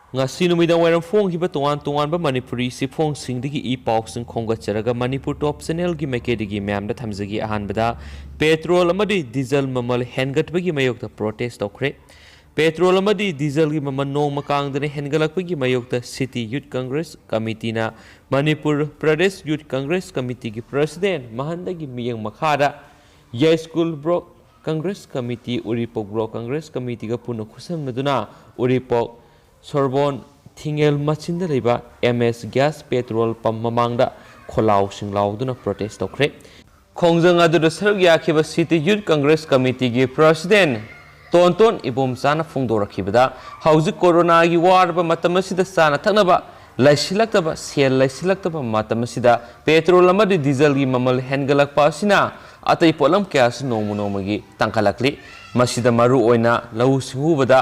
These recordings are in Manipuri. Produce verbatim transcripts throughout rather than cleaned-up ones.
ꯉꯁꯤ ꯅꯨꯃꯤꯗꯥꯡ ꯋꯥꯏꯔꯝ ꯐꯣꯡꯈꯤꯕ ꯇꯣꯉꯥꯟ ꯇꯣꯉꯥꯟꯕ ꯃꯅꯤꯄꯨꯔꯤ ꯆꯦꯐꯣꯡꯁꯤꯡꯗꯒꯤ ꯏ ꯄꯥꯎꯁꯤꯡ ꯈꯣꯝꯒꯠꯆꯔꯒ ꯃꯅꯤꯄꯨꯔ ꯇꯣꯞ ꯆꯦꯅꯦꯜꯒꯤ ꯃꯥꯏꯀꯩꯗꯒꯤ ꯃꯌꯥꯝꯗ ꯊꯝꯖꯒꯦ꯫ ꯑꯍꯥꯟꯕꯗ, ꯄꯦꯇ꯭ꯔꯣꯜ ꯑꯃꯗꯤ ꯗꯤꯖꯜ ꯃꯃꯜ ꯍꯦꯟꯒꯠꯄꯒꯤ ꯃꯥꯌꯣꯛꯇ ꯄ꯭ꯔꯣꯇꯦꯁ ꯇꯧꯈ꯭ꯔꯦ꯫ ꯄꯦꯇ꯭ꯔꯣꯜ ꯑꯃꯗꯤ ꯗꯤꯖꯜꯒꯤ ꯃꯃꯜ ꯅꯣꯡꯃ ꯀꯥꯡꯗꯅ ꯍꯦꯟꯒꯠꯂꯛꯄꯒꯤ ꯃꯥꯌꯣꯛꯇ ꯁꯤꯇꯤ ꯌꯨꯠ ꯀꯪꯒ꯭ꯔꯦꯁ ꯀꯃꯤꯇꯤꯅ ꯃꯅꯤꯄꯨꯔ ꯄ꯭ꯔꯗꯦꯁ ꯌꯨꯠ ꯀꯪꯒ꯭ꯔꯦꯁ ꯀꯃꯤꯇꯤꯒꯤ ꯄ꯭ꯔꯁꯤꯗꯦꯟ ꯃꯍꯟꯗꯒꯤ ꯃꯤꯠꯌꯦꯡ ꯃꯈꯥꯗ Yaiskul block Congress committee, Uripok block Congress ꯀꯃꯤꯇꯤꯒ ꯄꯨꯟꯅ ꯈꯨꯠꯁꯝꯅꯗꯨꯅ ꯎꯔꯤꯄꯣꯛ ꯁꯣꯔꯕꯣꯟ ꯊꯤꯡꯉꯦꯜ ꯃꯆꯤꯟꯗ ꯂꯩꯕ M S gas petrol pump ꯃꯃꯥꯡꯗ ꯈꯣꯜꯂꯥꯎꯁꯤꯡ ꯂꯥꯎꯗꯨꯅ ꯄ꯭ꯔꯣꯇꯦꯁ ꯇꯧꯈ꯭ꯔꯦ꯫ ꯈꯣꯡꯖꯪ ꯑꯗꯨꯗ ꯁꯔꯨꯛ ꯌꯥꯈꯤꯕ ꯁꯤꯇꯤ ꯌꯨꯠ ꯀꯪꯒ꯭ꯔꯦꯁ ꯀꯃꯤꯇꯤꯒꯤ ꯄ꯭ꯔꯁꯤꯗꯦꯟ ꯇꯣꯟꯇꯣꯟ ꯏꯕꯣꯝꯆꯥꯅ ꯐꯣꯡꯗꯣꯔꯛꯈꯤꯕꯗ, ꯍꯧꯖꯤꯛ ꯀꯣꯔꯣꯅꯥꯒꯤ ꯋꯥꯔꯕ ꯃꯇꯝ ꯑꯁꯤꯗ ꯆꯥꯅ ꯊꯛꯅꯕ ꯂꯩꯁꯤꯜꯂꯛꯇꯕ, ꯁꯦꯜ ꯂꯩꯁꯤꯜꯂꯛꯇꯕ ꯃꯇꯝ ꯑꯁꯤꯗ ꯄꯦꯇ꯭ꯔꯣꯜ ꯑꯃꯗꯤ ꯗꯤꯖꯜꯒꯤ ꯃꯃꯜ ꯍꯦꯟꯒꯠꯂꯛꯄ ꯑꯁꯤꯅ ꯑꯇꯩ ꯄꯣꯠꯂꯝ ꯀꯌꯥꯁꯨ ꯅꯣꯡꯃ ꯅꯣꯡꯃꯒꯤ ꯇꯥꯡꯈꯠꯂꯛꯂꯤ꯫ ꯃꯁꯤꯗ ꯃꯔꯨ ꯑꯣꯏꯅ ꯂꯧꯎ ꯁꯤꯡꯎꯕꯗ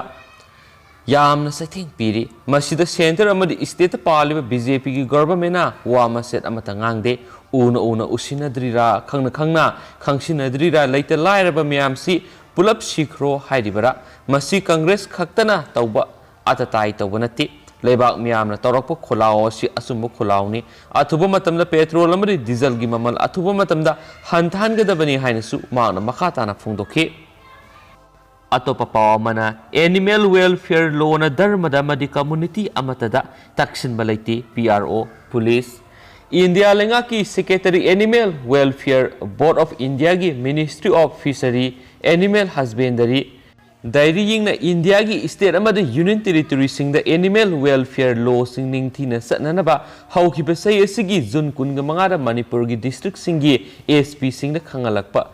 ꯌꯥꯝꯅ ꯆꯩꯊꯦꯡ ꯄꯤꯔꯤ꯫ ꯃꯁꯤꯗ ꯁꯦꯟꯇꯔ ꯑꯃꯗꯤ ꯁ꯭ꯇꯦꯠꯇ ꯄꯥꯜꯂꯤꯕ ꯕꯤ ꯖꯦ ꯄꯤꯒꯤ ꯒꯣꯚꯔꯟꯃꯦꯟꯅ ꯋꯥ ꯃꯆꯦꯠ ꯑꯃꯠꯇ ꯉꯥꯡꯗꯦ꯫ ꯎꯅ ꯎꯅ ꯎꯁꯤꯟꯅꯗ꯭ꯔꯤꯔꯥ, ꯈꯪꯅ ꯈꯪꯅ ꯈꯪꯁꯤꯟꯅꯗ꯭ꯔꯤꯔꯥ, ꯂꯩꯇ ꯂꯥꯏꯔꯕ ꯃꯌꯥꯝꯁꯤ ꯄꯨꯂꯞ ꯁꯤꯈ꯭ꯔꯣ ꯍꯥꯏꯔꯤꯕꯔꯥ? ꯃꯁꯤ ꯀꯪꯒ꯭ꯔꯦꯁ ꯈꯛꯇꯅ ꯇꯧꯕ ꯑꯇꯇꯥꯏ ꯇꯧꯕ ꯅꯠꯇꯦ꯫ ꯂꯩꯕꯥꯛ ꯃꯤꯌꯥꯝꯅ ꯇꯧꯔꯛꯄ ꯈꯣꯜꯂꯥꯎ ꯑꯁꯤ ꯑꯆꯨꯝꯕ ꯈꯣꯜꯂꯥꯎꯅꯤ꯫ ꯑꯊꯨꯕ ꯃꯇꯝꯗ ꯄꯦꯇ꯭ꯔꯣꯜ ꯑꯃꯗꯤ ꯗꯤꯖꯜꯒꯤ ꯃꯃꯜ ꯑꯊꯨꯕ ꯃꯇꯝꯗ ꯍꯟꯊꯍꯟꯒꯗꯕꯅꯤ ꯍꯥꯏꯅꯁꯨ ꯃꯍꯥꯛꯅ ꯃꯈꯥ ꯇꯥꯅ ꯐꯣꯡꯗꯣꯛꯈꯤ꯫ ꯑꯇꯣꯞꯄ ꯄꯥꯎ ꯑꯃꯅ, ꯑꯦꯅꯤꯃꯦꯜ ꯋꯦꯜꯐꯤꯌꯔ ꯂꯣꯅ ꯙꯔꯃꯗ ꯑꯃꯗꯤ ꯀꯝꯃ꯭ꯌꯨꯅꯤꯇꯤ ꯑꯃꯠꯇꯗ ꯇꯛꯁꯤꯟꯕ ꯂꯩꯇꯦ, P R O, police. India ꯂꯩꯉꯥꯛꯀꯤ secretary, animal welfare board of ꯏꯟꯗꯤꯌꯥꯒꯤ ministry of fishery, animal husbandry, ꯗꯥꯏꯔꯤꯌꯤꯡꯅ ꯏꯟꯗꯤꯌꯥꯒꯤ ꯁ꯭ꯇꯦꯠ ꯑꯃꯗꯤ ꯌꯨꯅꯤꯌꯟ ꯇꯦꯔꯤꯇꯣꯔꯤꯁꯤꯡꯗ ꯑꯦꯅꯤꯃꯦꯜ ꯋꯦꯜꯐꯤꯌꯔ ꯂꯣꯁꯤꯡ ꯅꯤꯡꯊꯤꯅ ꯆꯠꯅꯅꯕ ꯍꯧꯈꯤꯕ ꯆꯍꯤ ꯑꯁꯤꯒꯤ ꯖꯨꯟ ꯀꯨꯟꯒ ꯃꯉꯥꯗ ꯃꯅꯤꯄꯨꯔꯒꯤ ꯗꯤꯁꯇ꯭ꯔꯤꯛꯁꯤꯡꯒꯤ ꯑꯦꯁ ꯄꯤꯁꯤꯡꯗ ꯈꯪꯍꯜꯂꯛꯄ꯫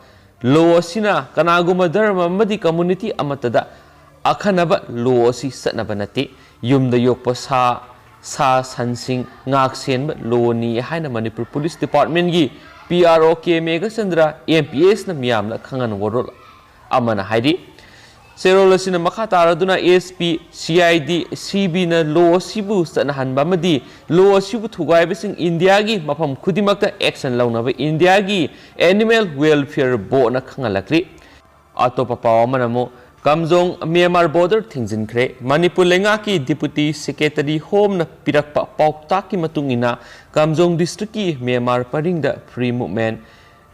ꯂꯣ ꯑꯁꯤꯅ ꯀꯅꯥꯒꯨꯝꯕ ꯙꯔꯃ ꯑꯃꯗꯤ ꯀꯝꯃ꯭ꯌꯨꯅꯤꯇꯤ ꯑꯃꯠꯇꯗ ꯑꯈꯟꯅꯕ ꯂꯣ ꯑꯁꯤ ꯆꯠꯅꯕ ꯅꯠꯇꯦ꯫ ꯌꯨꯝꯗ ꯌꯣꯛꯄ ꯁꯥ, ꯁꯥ ꯁꯟꯁꯤꯡ ꯉꯥꯛ ꯁꯦꯟꯕ ꯂꯣꯅꯤ ꯍꯥꯏꯅ ꯃꯅꯤꯄꯨꯔ ꯄꯨꯂꯤꯁ ꯗꯤꯄꯥꯔꯠꯃꯦꯟꯒꯤ ꯄꯤ ꯑꯥꯔ ꯑꯣ ꯀꯦ ꯃꯦꯘꯆꯟꯗ꯭ꯔ, ꯑꯦꯝ ꯄꯤ ꯑꯦꯁꯅ ꯃꯤꯌꯥꯝꯗ ꯈꯪꯍꯟꯕ ꯋꯥꯔꯣꯜ ꯑꯃꯅ ꯍꯥꯏꯔꯤ꯫ ꯆꯦꯔꯣꯜ ꯑꯁꯤꯅ ꯃꯈꯥ ꯇꯥꯔꯗꯨꯅ S P, C I D, ꯁꯤ ꯕꯤꯅ ꯂꯣ ꯑꯁꯤꯕꯨ ꯆꯠꯅꯍꯟꯕ ꯑꯃꯗꯤ ꯂꯣ ꯑꯁꯤꯕꯨ ꯊꯨꯒꯥꯏꯕꯁꯤꯡ ꯏꯟꯗꯤꯌꯥꯒꯤ ꯃꯐꯝ ꯈꯨꯗꯤꯡꯃꯛꯇ ꯑꯦꯛꯁꯟ ꯂꯧꯅꯕ ꯏꯟꯗꯤꯌꯥꯒꯤ ꯑꯦꯅꯤꯃꯦꯜ ꯋꯦꯜꯐꯤꯌꯔ ꯕꯣꯔꯗꯅ ꯈꯪꯍꯜꯂꯛꯂꯤ꯫ ꯑꯇꯣꯞꯄ ꯄꯥꯎ ꯑꯃꯅ ꯑꯃꯨꯛ ꯀꯥꯝꯖꯣꯡ ꯃ꯭ꯌꯥꯟꯃꯥꯔ ꯕꯣꯔꯗꯔ ꯊꯤꯡꯖꯤꯟꯈ꯭ꯔꯦ꯫ ꯃꯅꯤꯄꯨꯔ ꯂꯩꯉꯥꯛꯀꯤ ꯗꯤꯄꯨꯇꯤ ꯁꯦꯀ꯭ꯔꯦꯇꯔꯤ ꯍꯣꯝꯅ ꯄꯤꯔꯛꯄ ꯄꯥꯎꯇꯥꯛꯀꯤ ꯃꯇꯨꯡ ꯏꯟꯅ, ꯀꯥꯝꯖꯣꯡ ꯗꯤꯁꯇ꯭ꯔꯤꯛꯀꯤ ꯃ꯭ꯌꯥꯟꯃꯥꯔ ꯄꯔꯤꯡꯗ ꯐ꯭ꯔꯤ ꯃꯨꯚꯃꯦꯟ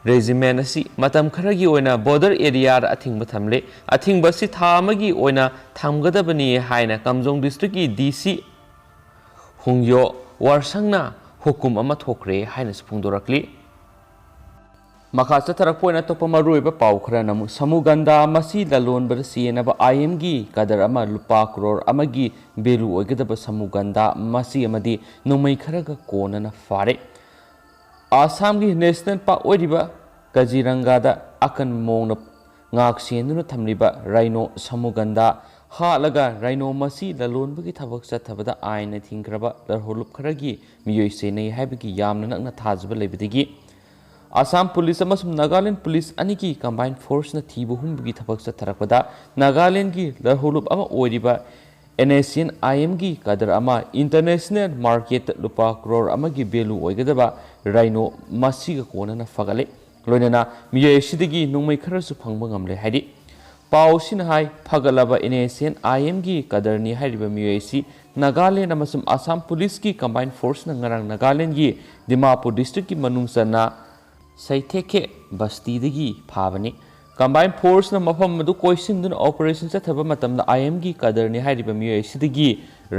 ꯔꯦꯖꯤꯃꯦꯟ ꯑꯁꯤ ꯃꯇꯝ ꯈꯔꯒꯤ ꯑꯣꯏꯅ ꯕꯣꯔꯗꯔ ꯑꯦꯔꯤꯌꯥꯗ ꯑꯊꯤꯡꯕ ꯊꯝꯂꯦ꯫ ꯑꯊꯤꯡꯕ ꯑꯁꯤ ꯊꯥ ꯑꯃꯒꯤ ꯑꯣꯏꯅ ꯊꯝꯒꯗꯕꯅꯤ ꯍꯥꯏꯅ ꯀꯥꯝꯖꯣꯡ ꯗꯤꯁꯇ꯭ꯔꯤꯛꯀꯤ ꯗꯤ ꯁꯤ ꯍꯨꯡꯌꯣ ꯋꯥꯔꯁꯪꯅ ꯍꯨꯀꯨꯝ ꯑꯃ ꯊꯣꯛꯈ꯭ꯔꯦ ꯍꯥꯏꯅꯁꯨ ꯐꯣꯡꯗꯣꯔꯛꯂꯤ꯫ ꯃꯈꯥ ꯆꯠꯊꯔꯛꯄ ꯑꯣꯏꯅ ꯑꯇꯣꯞꯄ ꯃꯔꯨꯑꯣꯏꯕ ꯄꯥꯎ ꯈꯔꯅ ꯑꯃꯨꯛ ꯁꯃꯨꯒꯟꯗꯥ ꯃꯁꯤ ꯂꯂꯣꯟꯕꯗ ꯆꯦꯟꯅꯕ ꯑꯥꯏ ꯑꯦꯝꯒꯤ ꯀꯗꯔ ꯑꯃ ꯂꯨꯄꯥ ꯀ꯭ꯔꯣꯔ ꯑꯃꯒꯤ ꯚꯦꯂꯨ ꯑꯣꯏꯒꯗꯕ ꯁꯃꯨꯒꯟꯗꯥ ꯃꯁꯤ ꯑꯃꯗꯤ ꯅꯣꯡꯃꯩ ꯈꯔꯒ ꯀꯣꯟꯅꯅ ꯐꯥꯔꯦ꯫ ꯑꯁꯥꯝꯒꯤ ꯅꯦꯁꯅꯦꯜ ꯄꯥꯔꯛ ꯑꯣꯏꯔꯤꯕ ꯀꯖꯤꯔꯪꯒꯥꯗ ꯑꯀꯟ ꯃꯑꯣꯡꯗ ꯉꯥꯛ ꯁꯦꯟꯗꯨꯅ ꯊꯝꯂꯤꯕ ꯔꯥꯏꯅꯣ ꯁꯃꯨꯒꯟꯗꯥ ꯍꯥꯠꯂꯒ ꯔꯥꯏꯅꯣ ꯃꯁꯤ ꯂꯂꯣꯟꯕꯒꯤ ꯊꯕꯛ ꯆꯠꯊꯕꯗ ꯑꯥꯏꯟꯅ ꯊꯤꯡꯈ꯭ꯔꯕ ꯂꯧꯍꯧꯂꯨꯞ ꯈꯔꯒꯤ ꯃꯤꯑꯣꯏ ꯆꯦꯟꯅꯩ ꯍꯥꯏꯕꯒꯤ ꯌꯥꯝꯅ ꯅꯛꯅ ꯊꯥꯖꯕ ꯂꯩꯕꯗꯒꯤ ꯑꯁꯥꯝ ꯄꯨꯂꯤꯁ ꯑꯃꯁꯨꯡ ꯅꯥꯒꯥꯂꯦꯟ ꯄꯨꯂꯤꯁ ꯑꯅꯤꯒꯤ ꯀꯝꯕꯥꯏꯟ ꯐꯣꯔꯁꯅ ꯊꯤꯕ ꯍꯨꯝꯕꯒꯤ ꯊꯕꯛ ꯆꯠꯊꯔꯛꯄꯗ ꯅꯥꯒꯥꯂꯦꯟꯒꯤ ꯂꯧꯍꯧꯂꯨꯞ ꯑꯃ ꯑꯣꯏꯔꯤꯕ ꯑꯦꯟ ꯑꯦꯁ ꯑꯦꯟ ꯑꯥꯏ ꯑꯦꯝꯒꯤ ꯀꯗꯔ ꯑꯃ ꯏꯟꯇꯔꯅꯦꯁꯅꯦꯜ ꯃꯥꯔꯀꯦꯠꯇ ꯂꯨꯄꯥ ꯀ꯭ꯔꯣꯔ ꯑꯃꯒꯤ ꯚꯦꯂꯨ ꯑꯣꯏꯒꯗꯕ ꯔꯥꯏꯅꯣ ꯃꯁꯤꯒ ꯀꯣꯟꯅꯅ ꯐꯒꯠꯂꯦ꯫ ꯂꯣꯏꯅꯅ ꯃꯤꯑꯣꯏ ꯑꯁꯤꯗꯒꯤ ꯅꯣꯡꯃꯩ ꯈꯔꯁꯨ ꯐꯪꯕ ꯉꯝꯂꯦ ꯍꯥꯏꯔꯤ꯫ ꯄꯥꯎ ꯑꯁꯤꯅ ꯍꯥꯏ, ꯐꯒꯠꯂꯕ ꯑꯦꯟ ꯑꯦꯁ ꯑꯦꯟ ꯑꯥꯏ ꯑꯦꯝꯒꯤ ꯀꯗꯔꯅꯤ ꯍꯥꯏꯔꯤꯕ ꯃꯤꯑꯣꯏ ꯑꯁꯤ ꯅꯥꯒꯥꯂꯦꯟ ꯑꯃꯁꯨꯡ ꯑꯁꯥꯝ ꯄꯨꯂꯤꯁꯀꯤ ꯀꯝꯕꯥꯏꯟ ꯐꯣꯔꯁꯅ ꯉꯔꯥꯡ ꯅꯥꯒꯥꯂꯦꯟꯒꯤ ꯗꯤꯃꯥꯄꯨꯔ ꯗꯤꯁꯇ꯭ꯔꯤꯛꯀꯤ ꯃꯅꯨꯡ ꯆꯟꯅ ꯁꯩꯊꯦꯛꯈꯦ ꯕꯁꯇꯤꯗꯒꯤ ꯐꯥꯕꯅꯤ꯫ ꯀꯝꯕꯥꯏꯟ ꯐꯣꯔꯁꯅ ꯃꯐꯝ ꯑꯗꯨ ꯀꯣꯏꯁꯤꯟꯗꯨꯅ ꯑꯣꯄꯔꯦꯁꯟ ꯆꯠꯊꯕ ꯃꯇꯝꯗ ꯑꯥꯏ ꯑꯦꯝꯒꯤ ꯀꯗꯔꯅꯤ ꯍꯥꯏꯔꯤꯕ ꯃꯤꯑꯣꯏ ꯑꯁꯤꯗꯒꯤ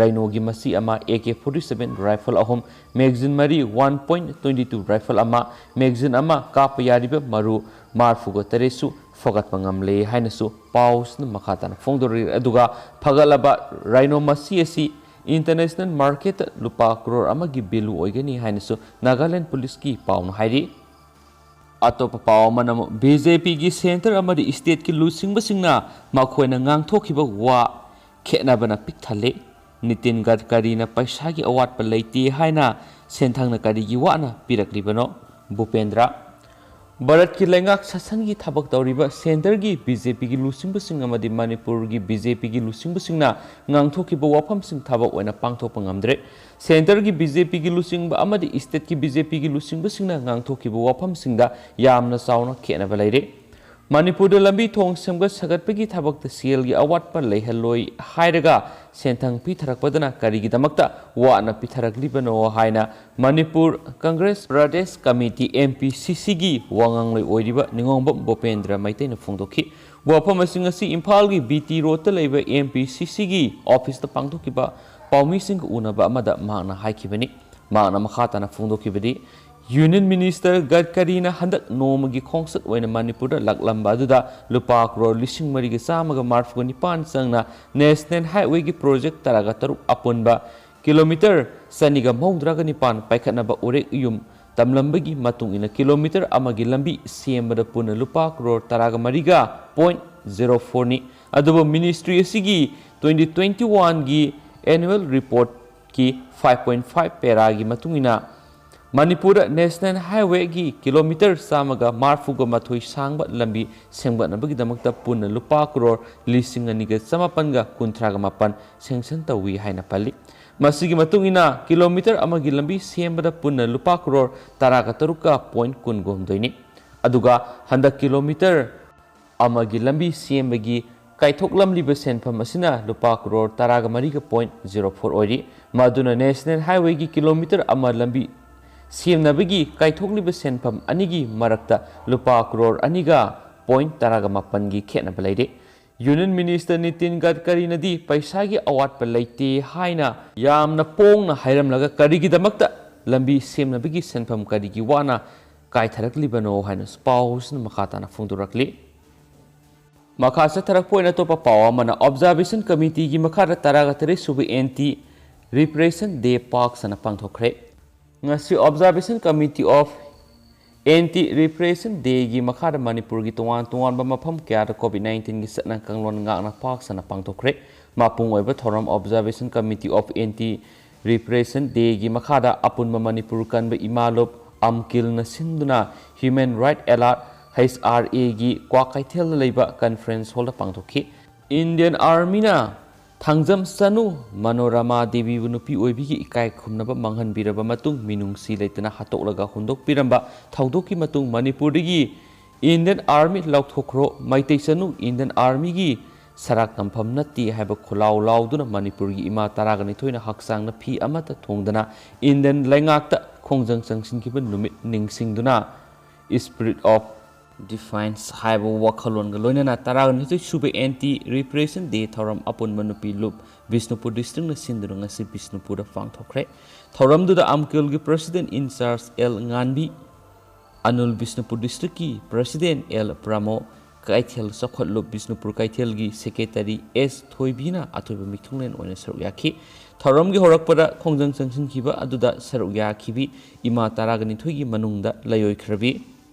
ꯔꯥꯏꯅꯣꯒꯤ ꯃꯁꯤ ꯑꯃ, A K forty seven rifle ꯑꯍꯨꯝ, ꯃꯦꯒꯖꯤꯟ ꯃꯔꯤ, one point twenty two rifle ꯑꯃ, ꯃꯦꯒꯖꯤꯟ ꯑꯃ, ꯀꯥꯞꯄ ꯌꯥꯔꯤꯕ ꯃꯔꯨ ꯃꯔꯤꯐꯨꯒ ꯇꯔꯦꯠꯁꯨ ꯐꯒꯠꯄ ꯉꯝꯂꯦ ꯍꯥꯏꯅꯁꯨ ꯄꯥꯎꯁꯤꯅ ꯃꯈꯥ ꯇꯥꯅ ꯐꯣꯡꯗꯣꯔꯛꯂꯤ꯫ ꯑꯗꯨꯒ ꯐꯒꯠꯂꯕ ꯔꯥꯏꯅꯣ ꯃꯁꯤ ꯑꯁꯤ ꯏꯟꯇꯔꯅꯦꯁꯅꯦꯜ ꯃꯥꯔꯀꯦꯠꯇ ꯂꯨꯄꯥ ꯀ꯭ꯔꯣꯔ ꯑꯃꯒꯤ ꯚꯦꯂꯨ ꯑꯣꯏꯒꯅꯤ ꯍꯥꯏꯅꯁꯨ ꯅꯥꯒꯥꯂꯦꯟ ꯄꯨꯂꯤꯁꯀꯤ ꯄꯥꯎꯅ ꯍꯥꯏꯔꯤ꯫ ꯑꯇꯣꯞꯄ ꯄꯥꯎ ꯑꯃꯅ ꯑꯃꯨꯛ ꯕꯤ ꯖꯦ ꯄꯤꯒꯤ ꯁꯦꯟꯇꯔ ꯑꯃꯗꯤ ꯁ꯭ꯇꯦꯠꯀꯤ ꯂꯨꯆꯤꯡꯕꯁꯤꯡꯅ ꯃꯈꯣꯏꯅ ꯉꯥꯡꯊꯣꯛꯈꯤꯕ ꯋꯥ ꯈꯦꯠꯅꯕꯅ ꯄꯤꯛ ꯊꯜꯂꯤ꯫ ꯅꯤꯇꯤꯟ ꯒꯗꯀꯔꯤꯅ ꯄꯩꯁꯥꯒꯤ ꯑꯋꯥꯠꯄ ꯂꯩꯇꯦ ꯍꯥꯏꯅ ꯁꯦꯟꯊꯪꯅ ꯀꯔꯤꯒꯤ ꯋꯥꯅ ꯄꯤꯔꯛꯂꯤꯕꯅꯣ? ꯚꯨꯄꯦꯟꯗ꯭ꯔ꯫ ꯚꯥꯔꯠꯀꯤ ꯂꯩꯉꯥꯛ ꯁꯥꯁꯟꯒꯤ ꯊꯕꯛ ꯇꯧꯔꯤꯕ ꯁꯦꯟꯇꯔꯒꯤ ꯕꯤ ꯖꯦ ꯄꯤꯒꯤ ꯂꯨꯆꯤꯡꯕꯁꯤꯡ ꯑꯃꯗꯤ ꯃꯅꯤꯄꯨꯔꯒꯤ ꯕꯤ ꯖꯦ ꯄꯤꯒꯤ ꯂꯨꯆꯤꯡꯕꯁꯤꯡꯅ ꯉꯥꯡꯊꯣꯛꯈꯤꯕ ꯋꯥꯐꯝꯁꯤꯡ ꯊꯕꯛ ꯑꯣꯏꯅ ꯄꯥꯡꯊꯣꯛꯄ ꯉꯝꯗ꯭ꯔꯦ꯫ ꯁꯦꯟꯇꯔꯒꯤ ꯕꯤ ꯖꯦ ꯄꯤꯒꯤ ꯂꯨꯆꯤꯡꯕ ꯑꯃꯗꯤ ꯁ꯭ꯇꯦꯠꯀꯤ ꯕꯤ ꯖꯦ ꯄꯤꯒꯤ ꯂꯨꯆꯤꯡꯕꯁꯤꯡꯅ ꯉꯥꯡꯊꯣꯛꯈꯤꯕ ꯋꯥꯐꯝꯁꯤꯡꯗ ꯌꯥꯝꯅ ꯆꯥꯎꯅ ꯈꯦꯠꯅꯕ ꯂꯩꯔꯦ꯫ ꯃꯅꯤꯄꯨꯔꯗ ꯂꯝꯕꯤ ꯊꯣꯡ ꯁꯦꯝꯒꯠ ꯁꯥꯒꯠꯄꯒꯤ ꯊꯕꯛꯇ ꯁꯦꯜꯒꯤ ꯑꯋꯥꯠꯄ ꯂꯩꯍꯜꯂꯣꯏ ꯍꯥꯏꯔꯒ ꯁꯦꯟꯊꯪ ꯄꯤꯊꯔꯛꯄꯗꯅ ꯀꯔꯤꯒꯤꯗꯃꯛꯇ ꯋꯥꯅ ꯄꯤꯊꯔꯛꯂꯤꯕꯅꯣ ꯍꯥꯏꯅ Manipur Congress Pradesh committee, M P C C ꯒꯤ ꯋꯥꯉꯥꯡꯂꯣꯏ ꯑꯣꯏꯔꯤꯕ ꯅꯤꯉꯣꯝꯕꯝ ꯚꯨꯄꯦꯟꯗ꯭ꯔ ꯃꯩꯇꯩꯅ ꯐꯣꯡꯗꯣꯛꯈꯤ꯫ ꯋꯥꯐꯝ ꯑꯁꯤꯡ ꯑꯁꯤ ꯏꯝꯐꯥꯜꯒꯤ B T ꯔꯣꯗꯇ ꯂꯩꯕ M P C C ꯒꯤ ꯑꯣꯐꯤꯁꯇ ꯄꯥꯡꯊꯣꯛꯈꯤꯕ ꯄꯥꯎꯃꯤꯁꯤꯡꯒ ꯎꯅꯕ ꯑꯃꯗ ꯃꯍꯥꯛꯅ ꯍꯥꯏꯈꯤꯕꯅꯤ꯫ ꯃꯍꯥꯛꯅ ꯃꯈꯥ ꯇꯥꯅ ꯐꯣꯡꯗꯣꯛꯈꯤꯕꯗꯤ, ꯌꯨꯅꯤꯌꯟ ꯃꯤꯅꯤꯁꯇꯔ ꯒꯗꯀꯔꯤꯅ ꯍꯟꯗꯛ ꯅꯣꯡꯃꯒꯤ ꯈꯣꯡꯆꯠ ꯑꯣꯏꯅ ꯃꯅꯤꯄꯨꯔꯗ ꯂꯥꯛꯂꯝꯕ ꯑꯗꯨꯗ ꯂꯨꯄꯥ ꯀ꯭ꯔꯣꯔ ꯂꯤꯁꯤꯡ ꯃꯔꯤꯒ ꯆꯥꯝꯃꯒ ꯃꯔꯤꯐꯨ ꯅꯤꯄꯥꯟ ꯆꯪꯅ ꯅꯦꯁꯅꯦꯜ ꯍꯥꯏꯋꯦꯒꯤ ꯄ꯭ꯔꯣꯖꯦꯛ ꯇꯔꯥꯒ ꯇꯔꯨꯛ ꯑꯄꯨꯟꯕ ꯀꯤꯂꯣꯃꯤꯇꯔ ꯆꯅꯤꯒ ꯃꯧꯗ꯭ꯔꯥꯒ ꯅꯤꯄꯥꯟ ꯄꯥꯏꯈꯠꯅꯕ ꯎꯔꯦꯛ ꯌꯨꯝ ꯇꯝꯂꯝꯕꯒꯤ ꯃꯇꯨꯡ ꯏꯟꯅ ꯀꯤꯂꯣꯃꯤꯇꯔ ꯑꯃꯒꯤ ꯂꯝꯕꯤ ꯁꯦꯝꯕꯗ ꯄꯨꯟꯅ ꯂꯨꯄꯥ ꯀ꯭ꯔꯣꯔ ꯇꯔꯥꯒ ꯃꯔꯤꯒ point zero four ꯅꯤ꯫ ꯑꯗꯨꯕꯨ ꯃꯤꯅꯤꯁꯇ꯭ꯔꯤ ꯑꯁꯤꯒꯤ twenty twenty-one ꯒꯤ annual report ꯀꯤ five point five paraꯒꯤ ꯃꯇꯨꯡ ꯏꯟꯅ ꯃꯅꯤꯄꯨꯔꯗ ꯅꯦꯁꯅꯦꯜ ꯍꯥꯏꯋꯦꯒꯤ ꯀꯤꯂꯣꯃꯤꯇꯔ ꯆꯥꯝꯃꯒ ꯃꯔꯤꯐꯨꯒ ꯃꯥꯊꯣꯏ ꯁꯥꯡꯕ ꯂꯝꯕꯤ ꯁꯦꯝꯒꯠꯅꯕꯒꯤꯗꯃꯛꯇ ꯄꯨꯟꯅ ꯂꯨꯄꯥ ꯀ꯭ꯔꯣꯔ ꯂꯤꯁꯤꯡ ꯑꯅꯤꯒ ꯆꯃꯥꯄꯟꯒ ꯀꯨꯟꯊ꯭ꯔꯥꯒ ꯃꯥꯄꯟ ꯁꯦꯡꯁꯟ ꯇꯧꯏ ꯍꯥꯏꯅ ꯄꯜꯂꯤ꯫ ꯃꯁꯤꯒꯤ ꯃꯇꯨꯡ ꯏꯟꯅ ꯀꯤꯂꯣꯃꯤꯇꯔ ꯑꯃꯒꯤ ꯂꯝꯕꯤ ꯁꯦꯝꯕꯗ ꯄꯨꯟꯅ ꯂꯨꯄꯥ ꯀ꯭ꯔꯣꯔ ꯇꯔꯥꯒ ꯇꯔꯨꯛꯀ point ꯀꯨꯟꯒ ꯍꯨꯝꯗꯣꯏꯅꯤ꯫ ꯑꯗꯨꯒ ꯍꯟꯗꯛ ꯀꯤꯂꯣꯃꯤꯇꯔ ꯑꯃꯒꯤ ꯂꯝꯕꯤ ꯁꯦꯝꯕꯒꯤ ꯀꯥꯏꯊꯣꯛꯂꯝꯂꯤꯕ ꯁꯦꯟꯐꯝ ꯑꯁꯤꯅ ꯂꯨꯄꯥ ꯀ꯭ꯔꯣꯔ ꯇꯔꯥꯒ ꯃꯔꯤꯒ point zero four ꯑꯣꯏꯔꯤ꯫ ꯃꯗꯨꯅ ꯅꯦꯁꯅꯦꯜ ꯍꯥꯏꯋꯦꯒꯤ ꯀꯤꯂꯣꯃꯤꯇꯔ ꯑꯃ ꯂꯝꯕꯤ ꯁꯦꯝꯅꯕꯒꯤ ꯀꯥꯏꯊꯣꯛꯂꯤꯕ ꯁꯦꯟꯐꯝ ꯑꯅꯤꯒꯤ ꯃꯔꯛꯇ ꯂꯨꯄꯥ ꯀ꯭ꯔꯣꯔ ꯑꯅꯤꯒ point ꯇꯔꯥꯒ ꯃꯥꯄꯟꯒꯤ ꯈꯦꯠꯅꯕ ꯂꯩꯔꯦ꯫ ꯌꯨꯅꯤꯌꯟ ꯃꯤꯅꯤꯁꯇꯔ ꯅꯤꯇꯤꯟ ꯒꯗꯀꯔꯤꯅꯗꯤ ꯄꯩꯁꯥꯒꯤ ꯑꯋꯥꯠꯄ ꯂꯩꯇꯦ ꯍꯥꯏꯅ ꯌꯥꯝꯅ ꯄꯣꯡꯅ ꯍꯥꯏꯔꯝꯂꯒ ꯀꯔꯤꯒꯤꯗꯃꯛꯇ ꯂꯝꯕꯤ ꯁꯦꯝꯅꯕꯒꯤ ꯁꯦꯟꯐꯝ ꯀꯔꯤꯒꯤ ꯋꯥꯅ ꯀꯥꯏꯊꯔꯛꯂꯤꯕꯅꯣ ꯍꯥꯏꯅꯁꯨ ꯄꯥꯎꯁꯤꯅ ꯃꯈꯥ ꯇꯥꯅ ꯐꯣꯡꯗꯣꯔꯛꯂꯤ꯫ ꯃꯈꯥ ꯆꯠꯊꯔꯛꯄ ꯑꯣꯏꯅ ꯑꯇꯣꯞꯄ ꯄꯥꯎ ꯑꯃꯅ, ꯑꯣꯕꯖꯥꯔꯕꯦꯁꯟ ꯀꯃꯤꯇꯤꯒꯤ ꯃꯈꯥꯗ ꯇꯔꯥꯒ ꯇꯔꯦꯠ ꯁꯨꯕ Anti Repression Day ꯄꯥꯛ ꯁꯟꯅ ꯄꯥꯡꯊꯣꯛꯈ꯭ꯔꯦ꯫ ꯉꯁꯤ Observation Committee of Anti Repression Day ꯒꯤ ꯃꯈꯥꯗ ꯃꯅꯤꯄꯨꯔꯒꯤ ꯇꯣꯉꯥꯟ ꯇꯣꯉꯥꯟꯕ ꯃꯐꯝ ꯀꯌꯥꯗ COVID nineteen ꯒꯤ ꯆꯠꯅ ꯀꯥꯡꯂꯣꯟ ꯉꯥꯛꯅ ꯄꯥꯛ ꯁꯟꯅ ꯄꯥꯡꯊꯣꯛꯈ꯭ꯔꯦ꯫ ꯃꯄꯨꯡ ꯑꯣꯏꯕ ꯊꯧꯔꯝ Observation Committee of Anti Repression Day ꯒꯤ ꯃꯈꯥꯗ ꯑꯄꯨꯟꯕ ꯃꯅꯤꯄꯨꯔ ꯀꯟꯕ ꯏꯃꯥ ꯂꯨꯞ ꯑꯝꯀꯤꯜꯅ ꯁꯤꯟꯗꯨꯅ Human Right Alert, H R A ꯒꯤ ꯀ꯭ꯋꯥꯀꯩꯊꯦꯜꯗ ꯂꯩꯕ conference hall ꯗ ꯄꯥꯡꯊꯣꯛꯈꯤ꯫ Indian Army ꯅ ꯊꯥꯡꯖꯝ ꯆꯅꯨ ꯃꯅꯣꯔꯃꯥ ꯗꯦꯕꯤꯕꯨ ꯅꯨꯄꯤ ꯑꯣꯏꯕꯤꯒꯤ ꯏꯀꯥꯏ ꯈꯨꯝꯅꯕ ꯃꯥꯡꯍꯟꯕꯤꯔꯕ ꯃꯇꯨꯡ, ꯃꯤꯅꯨꯡꯁꯤ ꯂꯩꯇꯅ ꯍꯥꯠꯇꯣꯛꯂꯒ ꯍꯨꯟꯗꯣꯛꯄꯤꯔꯝꯕ ꯊꯧꯗꯣꯛꯀꯤ ꯃꯇꯨꯡ, ꯃꯅꯤꯄꯨꯔꯗꯒꯤ Indian Army ꯂꯥꯎꯊꯣꯛꯈ꯭ꯔꯣ, ꯃꯩꯇꯩ ꯆꯅꯨ Indian Armyꯒꯤ ꯁꯔꯥꯛ ꯇꯝꯐꯝ ꯅꯠꯇꯦ ꯍꯥꯏꯕ ꯈꯨꯂꯥꯎ ꯂꯥꯎꯗꯨꯅ ꯃꯅꯤꯄꯨꯔꯒꯤ ꯏꯃꯥ ꯇꯔꯥꯒ ꯅꯤꯊꯣꯏꯅ ꯍꯛꯆꯥꯡꯅ ꯐꯤ ꯑꯃꯠꯇ ꯊꯣꯡꯗꯅ Indian ꯂꯩꯉꯥꯛꯇ ꯈꯣꯡꯖꯪ ꯆꯪꯁꯤꯟꯈꯤꯕ ꯅꯨꯃꯤꯠ ꯅꯤꯡꯁꯤꯡꯗꯨꯅ Spirit of Defiance ꯍꯥꯏꯕ ꯋꯥꯈꯜꯂꯣꯟꯒ ꯂꯣꯏꯅꯅ ꯇꯔꯥꯒ ꯅꯤꯊꯣꯏ ꯁꯨꯕ Anti Repression Day ꯊꯧꯔꯝ ꯑꯄꯨꯟꯕ ꯅꯨꯄꯤ ꯂꯨꯞ ꯕꯤꯁꯅꯨꯄꯨꯔ districtꯅ ꯁꯤꯟꯗꯨꯅ ꯉꯁꯤ ꯕꯤꯁꯅꯨꯄꯨꯔꯗ ꯄꯥꯡꯊꯣꯛꯈ꯭ꯔꯦ꯫ ꯊꯧꯔꯝꯗꯨꯗ ꯑꯝꯀꯤꯜꯒꯤ President in charge L Nganbi, ꯑꯅꯨꯜ ꯕꯤꯁꯅꯨꯄꯨꯔ districtꯀꯤ President ꯑꯦꯜ ꯄ꯭ꯔꯃꯣ, ꯀꯩꯊꯦꯜ ꯆꯥꯎꯈꯠꯂꯨꯞ ꯕꯤꯁꯅꯨꯄꯨꯔ ꯀꯩꯊꯦꯜꯒꯤ Secretary ꯑꯦꯁ ꯊꯣꯏꯕꯤꯅ ꯑꯊꯣꯏꯕ ꯃꯤꯊꯨꯡꯂꯦꯟ ꯑꯣꯏꯅ ꯁꯔꯨꯛ ꯌꯥꯈꯤ꯫ ꯊꯧꯔꯝꯒꯤ ꯍꯧꯔꯛꯄꯗ ꯈꯣꯡꯖꯪ ꯆꯪꯁꯤꯟꯈꯤꯕ ꯑꯗꯨꯗ ꯁꯔꯨꯛ ꯌꯥꯈꯤꯕꯤ ꯏꯃꯥ ꯇꯔꯥꯒ ꯅꯤꯊꯣꯏꯒꯤ ꯃꯅꯨꯡꯗ ꯂꯩꯑꯣꯏꯈ꯭ꯔꯕꯤ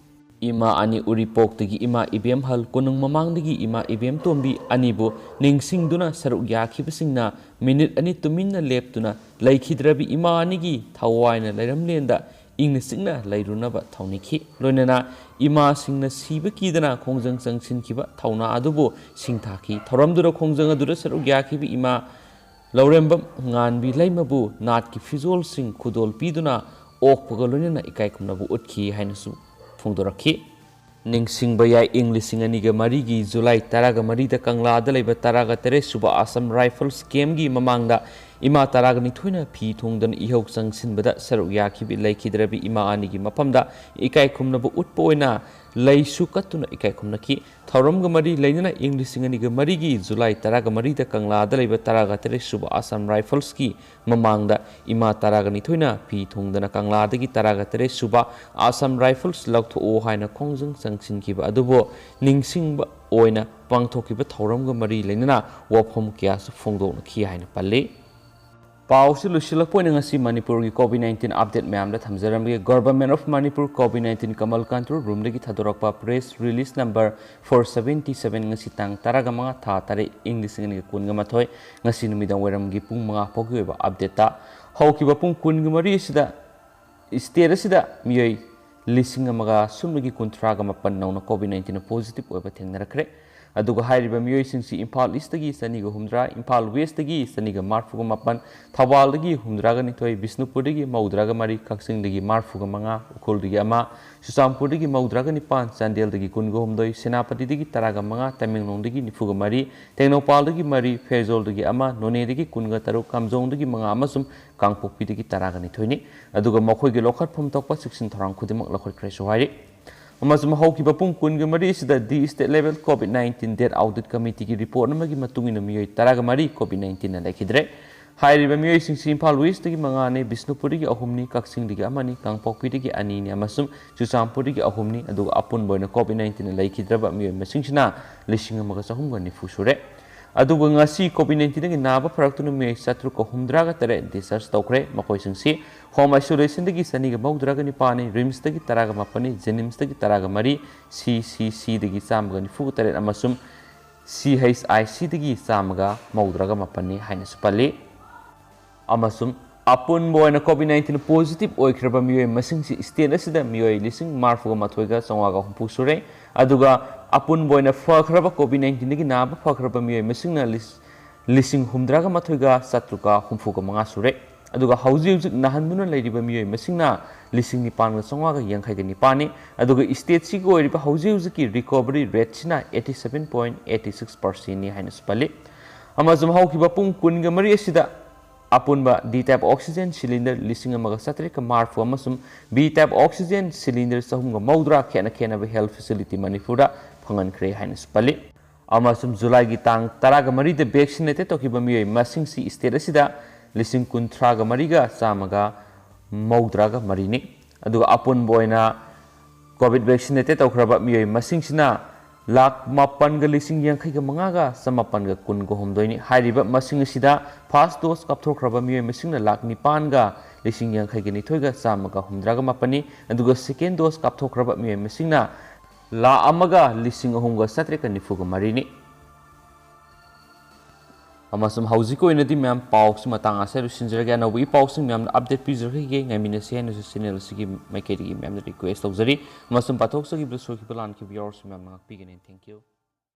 ꯏꯃꯥ ꯑꯅꯤ ꯎꯔꯤꯄꯣꯛꯇꯒꯤ ꯏꯃꯥ ꯏꯕꯦꯝꯍꯜ ꯀꯣꯅꯨꯡ ꯃꯃꯥꯡꯗꯒꯤ ꯏꯃꯥ ꯏꯕꯦꯝꯇꯣꯝꯕꯤ ꯑꯅꯤꯕꯨ ꯅꯤꯡꯁꯤꯡꯗꯨꯅ ꯁꯔꯨꯛ ꯌꯥꯈꯤꯕꯁꯤꯡꯅ ꯃꯤꯅꯤꯠ ꯑꯅꯤ ꯇꯨꯃꯤꯟꯅ ꯂꯦꯞꯇꯨꯅ ꯂꯩꯈꯤꯗ꯭ꯔꯕꯤ ꯏꯃꯥ ꯑꯅꯤꯒꯤ ꯊꯋꯥꯏꯅ ꯂꯩꯔꯝꯂꯦꯟꯗ ꯏꯪꯅ ꯆꯤꯛꯅ ꯂꯩꯔꯨꯅꯕ ꯊꯧꯅꯤꯈꯤ꯫ ꯂꯣꯏꯅꯅ ꯏꯃꯥꯁꯤꯡꯅ ꯁꯤꯕ ꯀꯤꯗꯅ ꯈꯣꯡꯖꯪ ꯆꯪꯁꯤꯟꯈꯤꯕ ꯊꯧꯅꯥ ꯑꯗꯨꯕꯨ ꯁꯤꯡꯊꯥꯈꯤ꯫ ꯊꯧꯔꯝꯗꯨꯗ ꯈꯣꯡꯖꯪ ꯑꯗꯨꯗ ꯁꯔꯨꯛ ꯌꯥꯈꯤꯕ ꯏꯃꯥ ꯂꯧꯔꯦꯝꯕꯝ ꯉꯥꯟꯕꯤ ꯂꯩꯃꯕꯨ ꯅꯥꯠꯀꯤ ꯐꯤꯖꯣꯜꯁꯤꯡ ꯈꯨꯗꯣꯜ ꯄꯤꯗꯨꯅ ꯑꯣꯛꯄꯒ ꯂꯣꯏꯅꯅ ꯏꯀꯥꯏ ꯈꯨꯝꯅꯕ ꯎꯠꯈꯤ ꯍꯥꯏꯅꯁꯨ ꯐꯣꯡꯗꯣꯔꯛꯈꯤ꯫ ꯅꯤꯡꯁꯤꯡꯕ ꯌꯥꯏ, ꯏꯪ ꯂꯤꯁꯤꯡ ꯑꯅꯤꯒ ꯃꯔꯤꯒꯤ ꯖꯨꯂꯥꯏ ꯇꯔꯥꯒ ꯃꯔꯤꯗ ꯀꯪꯂꯥꯗ ꯂꯩꯕ ꯇꯔꯥꯒ ꯇꯔꯦꯠ ꯁꯨꯕ Assam Rifles campꯀꯤ ꯃꯃꯥꯡꯗ ꯏꯃꯥ ꯇꯔꯥꯒ ꯅꯤꯊꯣꯏꯅ ꯐꯤ ꯊꯣꯡꯗꯨꯅ ꯏꯍꯧ ꯆꯪꯁꯤꯟꯕꯗ ꯁꯔꯨꯛ ꯌꯥꯈꯤꯕꯤ ꯂꯩꯈꯤꯗ꯭ꯔꯕꯤ ꯏꯃꯥ ꯑꯅꯤꯒꯤ ꯃꯐꯝꯗ ꯏꯀꯥꯏ ꯈꯨꯝꯅꯕ ꯎꯠꯄ ꯑꯣꯏꯅ ꯂꯩꯁꯨ ꯀꯠꯇꯨꯅ ꯏꯀꯥꯏ ꯈꯨꯝꯅꯈꯤ꯫ ꯊꯧꯔꯝꯒ ꯃꯔꯤ ꯂꯩꯅꯅ ꯏꯪ ꯂꯤꯁꯤꯡ ꯑꯅꯤꯒ ꯃꯔꯤꯒꯤ ꯖꯨꯂꯥꯏ ꯇꯔꯥꯒ ꯃꯔꯤꯗ ꯀꯪꯂꯥꯗ ꯂꯩꯕ ꯇꯔꯥꯒ ꯇꯔꯦꯠ ꯁꯨꯕ Assam Riflesꯀꯤ ꯃꯃꯥꯡꯗ ꯏꯃꯥ ꯇꯔꯥꯒ ꯅꯤꯊꯣꯏꯅ ꯐꯤ ꯊꯣꯡꯗꯅ ꯀꯪꯂꯥꯗꯒꯤ ꯇꯔꯥꯒ ꯇꯔꯦꯠ ꯁꯨꯕ Assam Rifles ꯂꯧꯊꯣꯛꯑꯣ ꯍꯥꯏꯅ ꯈꯣꯡꯖꯪ ꯆꯪꯁꯤꯟꯈꯤꯕ ꯑꯗꯨꯕꯨ ꯅꯤꯡꯁꯤꯡꯕ ꯑꯣꯏꯅ ꯄꯥꯡꯊꯣꯛꯈꯤꯕ ꯊꯧꯔꯝꯒ ꯃꯔꯤ ꯂꯩꯅꯅ ꯋꯥꯐꯝ ꯀꯌꯥꯁꯨ ꯐꯣꯡꯗꯣꯛꯅꯈꯤ ꯍꯥꯏꯅ ꯄꯜꯂꯤ꯫ ꯄꯥꯎꯁꯤ ꯂꯣꯏꯁꯤꯜꯂꯛꯄ ꯑꯣꯏꯅ ꯉꯁꯤ ꯃꯅꯤꯄꯨꯔꯒꯤ COVID nineteen update ꯃꯌꯥꯝꯗ ꯊꯝꯖꯔꯝꯒꯦ꯫ Government of Manipur COVID nineteen Kamal control roomꯗꯒꯤ ꯊꯥꯗꯣꯔꯛꯄ press release number four seventy seven, ꯉꯁꯤ ꯇꯥꯡ ꯇꯔꯥꯒ ꯃꯉꯥ, ꯊꯥ ꯇꯔꯦꯠ, ꯏꯪ ꯂꯤꯁꯤꯡ ꯑꯅꯤꯒ ꯀꯨꯟꯒ ꯃꯥꯊꯣꯏ, ꯉꯁꯤ ꯅꯨꯃꯤꯗꯥꯡ ꯋꯥꯏꯔꯝꯒꯤ ꯄꯨꯡ ꯃꯉꯥ ꯐꯥꯎꯒꯤ ꯑꯣꯏꯕ updateꯇ ꯍꯧꯈꯤꯕ ꯄꯨꯡ ꯀꯨꯟꯒ ꯃꯔꯤ ꯑꯁꯤꯗ state ꯑꯁꯤꯗ ꯃꯤꯑꯣꯏ ꯂꯤꯁꯤꯡ ꯑꯃꯒ ꯁꯨꯞꯅꯒꯤ ꯀꯨꯟꯊ꯭ꯔꯥꯒ ꯃꯥꯄꯟ ꯅꯧꯅ COVID nineteen positive ꯑꯣꯏꯕ ꯊꯦꯡꯅꯔꯛꯈ꯭ꯔꯦ꯫ ꯑꯗꯨꯒ ꯍꯥꯏꯔꯤꯕ ꯃꯤꯑꯣꯏꯁꯤꯡꯁꯤ ꯏꯝꯐꯥꯜ ꯏꯁꯇꯒꯤ ꯆꯅꯤꯒ ꯍꯨꯝꯗ꯭ꯔꯥ, ꯏꯝꯐꯥꯜ ꯋꯦꯁꯇꯒꯤ ꯆꯅꯤꯒ ꯃꯔꯤꯐꯨꯒ ꯃꯥꯄꯟ, ꯊꯧꯕꯥꯜꯗꯒꯤ ꯍꯨꯝꯗ꯭ꯔꯥꯒ ꯅꯤꯊꯣꯏ, ꯕꯤꯁꯅꯨꯄꯨꯔꯗꯒꯤ ꯃꯧꯗ꯭ꯔꯥꯒ ꯃꯔꯤ, ꯀꯛꯆꯤꯡꯗꯒꯤ ꯃꯔꯤꯐꯨꯒ ꯃꯉꯥ, ꯎꯈ꯭ꯔꯨꯜꯗꯒꯤ ꯑꯃ, ꯆꯨꯔꯆꯥꯟꯄꯨꯔꯗꯒꯤ ꯃꯧꯗ꯭ꯔꯥꯒ ꯅꯤꯄꯥꯟ, ꯆꯥꯟꯗꯦꯜꯗꯒꯤ ꯀꯨꯟꯒ ꯍꯨꯝꯗꯣꯏ, ꯁꯦꯅꯥꯄꯇꯤꯗꯒꯤ ꯇꯔꯥꯒ ꯃꯉꯥ, ꯇꯃꯦꯡꯂꯣꯡꯗꯒꯤ ꯅꯤꯐꯨꯒ ꯃꯔꯤ, ꯇꯦꯡꯅꯧꯄꯥꯜꯗꯒꯤ ꯃꯔꯤ, ꯐꯦꯔꯖꯣꯜꯗꯒꯤ ꯑꯃ, ꯅꯣꯅꯦꯗꯒꯤ ꯀꯨꯟꯒ ꯇꯔꯨꯛ, ꯀꯥꯝꯖꯣꯡꯗꯒꯤ ꯃꯉꯥ ꯑꯃꯁꯨꯡ ꯀꯥꯡꯄꯣꯛꯄꯤꯗꯒꯤ ꯇꯔꯥꯒ ꯅꯤꯊꯣꯏꯅꯤ꯫ ꯑꯗꯨꯒ ꯃꯈꯣꯏꯒꯤ ꯂꯧꯈꯠꯐꯝ ꯊꯣꯛꯄ ꯆꯦꯛꯁꯤꯟ ꯊꯧꯔꯥꯡ ꯈꯨꯗꯤꯡꯃꯛ ꯂꯧꯈꯠꯈ꯭ꯔꯦꯁꯨ ꯍꯥꯏꯔꯤ꯫ ꯑꯃꯁꯨꯡ ꯍꯧꯈꯤꯕ ꯄꯨꯡ ꯀꯨꯟꯒ ꯃꯔꯤ ꯑꯁꯤꯗ the state level COVID nineteen death audit committeeꯒꯤ report ꯑꯃꯒꯤ ꯃꯇꯨꯡ ꯏꯟꯅ ꯃꯤꯑꯣꯏ ꯇꯔꯥꯒ ꯃꯔꯤ COVID nineteenꯅ ꯂꯩꯈꯤꯗ꯭ꯔꯦ꯫ ꯍꯥꯏꯔꯤꯕ ꯃꯤꯑꯣꯏꯁꯤꯡꯁꯤ ꯏꯝꯐꯥꯜ ꯋꯦꯁꯇꯒꯤ ꯃꯉꯥꯅꯤ, ꯕꯤꯁꯅꯨꯄꯨꯔꯗꯒꯤ ꯑꯍꯨꯝꯅꯤ, ꯀꯛꯆꯤꯡꯗꯒꯤ ꯑꯃꯅꯤ, ꯀꯥꯡꯄꯣꯛꯄꯤꯗꯒꯤ ꯑꯅꯤꯅꯤ ꯑꯃꯁꯨꯡ ꯆꯨꯔꯆꯥꯟꯄꯨꯔꯗꯒꯤ ꯑꯍꯨꯝꯅꯤ꯫ ꯑꯗꯨꯒ ꯑꯄꯨꯟꯕ ꯑꯣꯏꯅ COVID nineteenꯅ ꯂꯩꯈꯤꯗ꯭ꯔꯕ ꯃꯤꯑꯣꯏ ꯃꯁꯤꯡꯁꯤꯅ ꯂꯤꯁꯤꯡ ꯑꯃꯒ ꯆꯍꯨꯝꯒ ꯅꯤꯐꯨ ꯁꯨꯔꯦ꯫ ꯑꯗꯨꯒ ꯉꯁꯤ COVID nineteenꯗꯒꯤ ꯅꯥꯕ ꯐꯔꯛꯇꯨꯅ ꯃꯤꯑꯣꯏ ꯆꯥꯇ꯭ꯔꯨꯛꯀ ꯍꯨꯝꯗ꯭ꯔꯥꯒ ꯇꯔꯦꯠ discharge ꯇꯧꯈ꯭ꯔꯦ꯫ ꯃꯈꯣꯏꯁꯤꯡꯁꯤ home isolationꯗꯒꯤ ꯆꯅꯤꯒ ꯃꯧꯗ꯭ꯔꯥꯒ ꯅꯤꯄꯥꯟꯅꯤ, RIMSꯇꯒꯤ ꯇꯔꯥꯒ ꯃꯥꯄꯟꯅꯤ, JNIMSꯇꯒꯤ ꯇꯔꯥꯒ ꯃꯔꯤ, CCCꯗꯒꯤ ꯆꯥꯝꯃꯒ ꯅꯤꯐꯨꯒ ꯇꯔꯦꯠ ꯑꯃꯁꯨꯡ CHICꯗꯒꯤ ꯆꯥꯝꯃꯒ ꯃꯧꯗ꯭ꯔꯥꯒ ꯃꯥꯄꯟꯅꯤ ꯍꯥꯏꯅꯁꯨ ꯄꯜꯂꯤ꯫ ꯑꯃꯁꯨꯡ ꯑꯄꯨꯟꯕ ꯑꯣꯏꯅ COVID nineteen positive ꯑꯣꯏꯈ꯭ꯔꯕ ꯃꯤꯑꯣꯏ ꯃꯁꯤꯡꯁꯤ state ꯑꯁꯤꯗ ꯃꯤꯑꯣꯏ ꯂꯤꯁꯤꯡ ꯃꯔꯤꯐꯨꯒ ꯃꯥꯊꯣꯏꯒ ꯆꯥꯝꯃꯉꯥꯒ ꯍꯨꯝꯐꯨ ꯁꯨꯔꯦ꯫ ꯑꯗꯨꯒ ꯑꯄꯨꯟꯕ ꯑꯣꯏꯅ ꯐꯈ꯭ꯔꯕ COVID nineteenꯗꯒꯤ ꯅꯥꯕ ꯐꯈ꯭ꯔꯕ ꯃꯤꯑꯣꯏ ꯃꯁꯤꯡꯅ ꯂꯤꯁ-, ꯂꯤꯁꯤꯡ ꯍꯨꯝꯗ꯭ꯔꯥꯒ ꯃꯥꯊꯣꯏꯒ ꯆꯥꯇ꯭ꯔꯨꯛꯀ ꯍꯨꯝꯐꯨꯒ ꯃꯉꯥ ꯁꯨꯔꯦ꯫ ꯑꯗꯨꯒ ꯍꯧꯖꯤꯛ ꯍꯧꯖꯤꯛ ꯅꯥꯍꯟꯗꯨꯅ ꯂꯩꯔꯤꯕ ꯃꯤꯑꯣꯏ ꯃꯁꯤꯡꯅ ꯂꯤꯁꯤꯡ ꯅꯤꯄꯥꯟꯒ ꯆꯥꯝꯃꯉꯥꯒ ꯌꯥꯡꯈꯩꯒ ꯅꯤꯄꯥꯟꯅꯤ꯫ ꯑꯗꯨꯒ stateꯁꯤꯒꯤ ꯑꯣꯏꯔꯤꯕ ꯍꯧꯖꯤꯛ ꯍꯧꯖꯤꯛꯀꯤ recovery rateꯁꯤꯅ eighty seven point eight six percentꯅꯤ ꯍꯥꯏꯅꯁꯨ ꯄꯜꯂꯤ꯫ ꯑꯃꯁꯨꯡ ꯍꯧꯈꯤꯕ ꯄꯨꯡ ꯀꯨꯟꯒ ꯃꯔꯤ ꯑꯁꯤꯗ ꯑꯄꯨꯟꯕ D type oxygen cylinder ꯂꯤꯁꯤꯡ ꯑꯃꯒ ꯆꯥꯇ꯭ꯔꯦꯠꯀ ꯃꯔꯤꯐꯨ ꯑꯃꯁꯨꯡ B type oxygen cylinder ꯆꯍꯨꯝꯒ ꯃꯧꯗ꯭ꯔꯥ ꯈꯦꯠꯅ ꯈꯦꯠꯅꯕ health facility ꯃꯅꯤꯄꯨꯔꯗ ꯐꯪꯍꯟꯈ꯭ꯔꯦ ꯍꯥꯏꯅꯁꯨ ꯄꯜꯂꯤ꯫ ꯑꯃꯁꯨꯡ ꯖꯨꯂꯥꯏꯒꯤ ꯇꯥꯡ ꯇꯔꯥꯒ ꯃꯔꯤꯗ vaccinated ꯇꯧꯈꯤꯕ ꯃꯤꯑꯣꯏ ꯃꯁꯤꯡꯁꯤ state ꯑꯁꯤꯗ ꯂꯤꯁꯤꯡ ꯀꯨꯟꯊ꯭ꯔꯥꯒ ꯃꯔꯤꯒ ꯆꯥꯝꯃꯒ ꯃꯧꯗ꯭ꯔꯥꯒ ꯃꯔꯤꯅꯤ꯫ ꯑꯗꯨꯒ ꯑꯄꯨꯟꯕ ꯑꯣꯏꯅ COVID vaccinated ꯇꯧꯈ꯭ꯔꯕ ꯃꯤꯑꯣꯏ ꯃꯁꯤꯡꯁꯤꯅ ꯂꯥꯈ ꯃꯥꯄꯟꯒ ꯂꯤꯁꯤꯡ ꯌꯥꯡꯈꯩꯒ ꯃꯉꯥꯒ ꯆꯃꯥꯄꯟꯒ ꯀꯨꯟꯒ ꯍꯨꯝꯗꯣꯏꯅꯤ꯫ ꯍꯥꯏꯔꯤꯕ ꯃꯁꯤꯡ ꯑꯁꯤꯗ first dose ꯀꯥꯞꯊꯣꯛꯈ꯭ꯔꯕ ꯃꯤꯑꯣꯏ ꯃꯁꯤꯡꯅ ꯂꯥꯈ ꯅꯤꯄꯥꯟꯒ ꯂꯤꯁꯤꯡ ꯌꯥꯡꯈꯩꯒ ꯅꯤꯊꯣꯏꯒ ꯆꯥꯝꯃꯒ ꯍꯨꯝꯗ꯭ꯔꯥꯒ ꯃꯥꯄꯟꯅꯤ꯫ ꯑꯗꯨꯒ second dose ꯀꯥꯞꯊꯣꯛꯈ꯭ꯔꯕ ꯃꯤꯑꯣꯏ ꯃꯁꯤꯡꯅ ꯂꯥꯈ ꯑꯃꯒ ꯂꯤꯁꯤꯡ ꯑꯍꯨꯝꯒ ꯆꯥꯇ꯭ꯔꯦꯠꯀ ꯅꯤꯐꯨꯒ ꯃꯔꯤꯅꯤ꯫ ꯑꯃꯁꯨꯡ ꯍꯧꯖꯤꯛꯀꯤ ꯑꯣꯏꯅꯗꯤ ꯃꯌꯥꯝ ꯄꯥꯎꯁꯤ ꯃꯇꯥꯡ ꯑꯁꯤꯗ ꯂꯣꯏꯁꯤꯟꯖꯔꯒꯦ꯫ ꯑꯅꯧꯕ ꯏ ꯄꯥꯎꯁꯤꯡ ꯃꯌꯥꯝꯅ update ꯄꯤꯖꯔꯛꯈꯤꯒꯦ꯫ ꯉꯥꯏꯃꯤꯟꯅꯁꯤ ꯍꯥꯏꯅꯁꯨ channel ꯑꯁꯤꯒꯤ ꯃꯥꯏꯀꯩꯗꯒꯤ ꯃꯌꯥꯝꯅ request ꯇꯧꯖꯔꯤ꯫ ꯑꯃꯁꯨꯡ ꯄꯥꯊꯣꯛꯆꯈꯤꯕꯗ ꯁꯣꯏꯈꯤꯕ ꯂꯥꯟꯈꯤꯕ ꯌꯥꯎꯔꯁꯨ ꯃꯌꯥꯝꯅ ꯉꯥꯛꯄꯤꯒꯅꯤ꯫ Thank you꯫